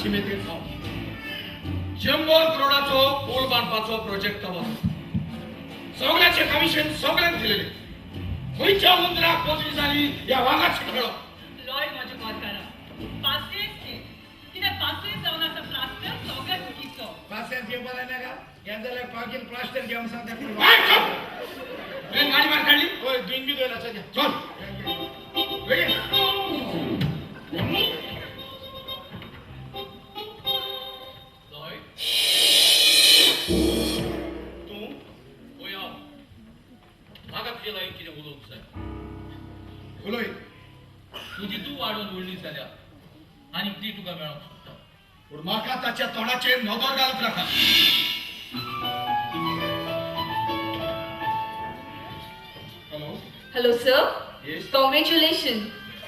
शिमेत्रीत हांव 100 करोडाचो पूल बांदपाचो प्रोजेक्ट तो सगळ्याचे कमिशन सगळ्यांक दिलेले खंयच्या उंदराक पदवी जाली ह्या वागाची मेळो लॉय म्हज्या गोरकारा पासियेंस घे कित्याक पासियेंस जावन आसा प्लास्टर सगळ्या चुकीचो पासियेंस घेवपा जायना का हें जाल्यार पाकीन प्लास्टर घेवन सांगता गाडी मार काडली हय दुईन बी दोन आसा चल बेगीन तूं पळय हांव म्हाका तुजे लागीं कितें उलोवंक जाय उलय तुजी तूं वाडोवन व्हडली जाल्या आनी ती तुका मेळोंक सोदता पूण म्हाका ताच्या तोंडाचेर नदर घालूंक नाका. Hello hello sir. Yes. Congratulation,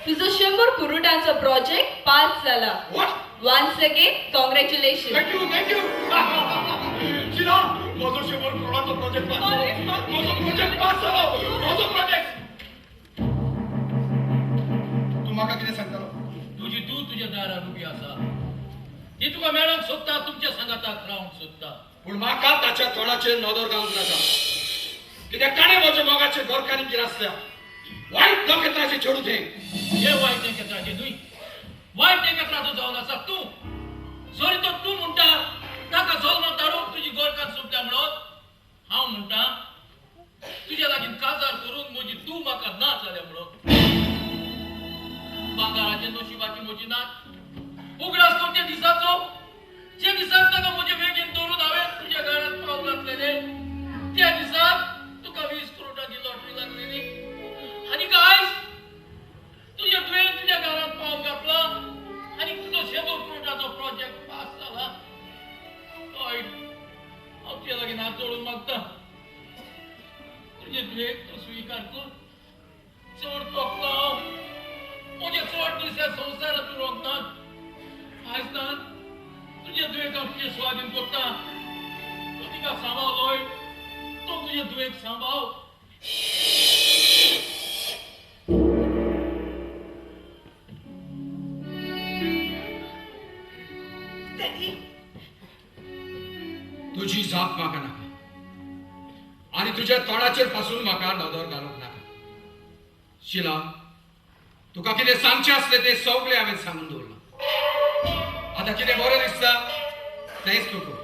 तुजो 100 करोडांचो प्रोजेक्ट पास जाला. What? Once again congratulation. Thank you, thank you. Sheela, म्हजो 100 करोडाचो प्रोजेक्ट पास जालो. म्हजो प्रोजेक्ट पास जालो. म्हजो प्रोजेक्ट. तूं म्हाका कितें सांगतालो? तुजी तूं तुज्या दारार उबी आसा ती तुका मेळोंक सोदता तुमच्या सांगाताक रावंक सोदता. पूण म्हाका ताच्या तोंडाचेर नदर घालूंक नाका कित्याक ताणें म्हज्या मोगाचे गोरकांनी गिरासल्या वायट नखेत्राचें चेडूं तें. हे वायट नखेत्राचें न्हय, वायट नखेत्राचो जावन आसा तूं. सॉरी तर तूं म्हणटा ताका जल्माक धाडूंक तुजी गोरकान सोंपल्या म्हणून. हांव म्हणटा तुज्या लागीं काजार करून म्हजी तूं म्हाका ना जाल्या म्हणून. भांगराचे नशिबाची म्हजी नात उगडास कर त्या दिसाचो जे दिसाक ताका म्हजे वेगेन दवरून हांवें तुज्या घरांत पावल घातलेलें त्या दिसाक तुका 20 करोडाची लॉटरी लागलेली आनी आयज तुज्या तुवें तुज्या घरांत पावल घातला आनी तुजो 100 करोडाचो प्रोजेक्ट पास जाला. हय, हांव तुज्या लागीं हात जोडून मागता तुजे तुवें तो स्विकार कर. चड तोखला हांव म्हजे चड दीस ह्या संवसारांत उरोंक नात. आयज ना तुजे दुयेक हांव तुजे स्वाधीन करता. तूं तिका सांबाळ लॉयड, तूं तुजे दुयेक सांबाळ. तुजी जाप म्हाका नाका आनी तुज्या तोंडाचेर पासून म्हाका नदर घालूंक नाका. शिला, तुका कितें सांगचें आसलें तें सगळें हांवें सांगून दवरलां. आतां कितें बरें दिसता तेंच तूं कर.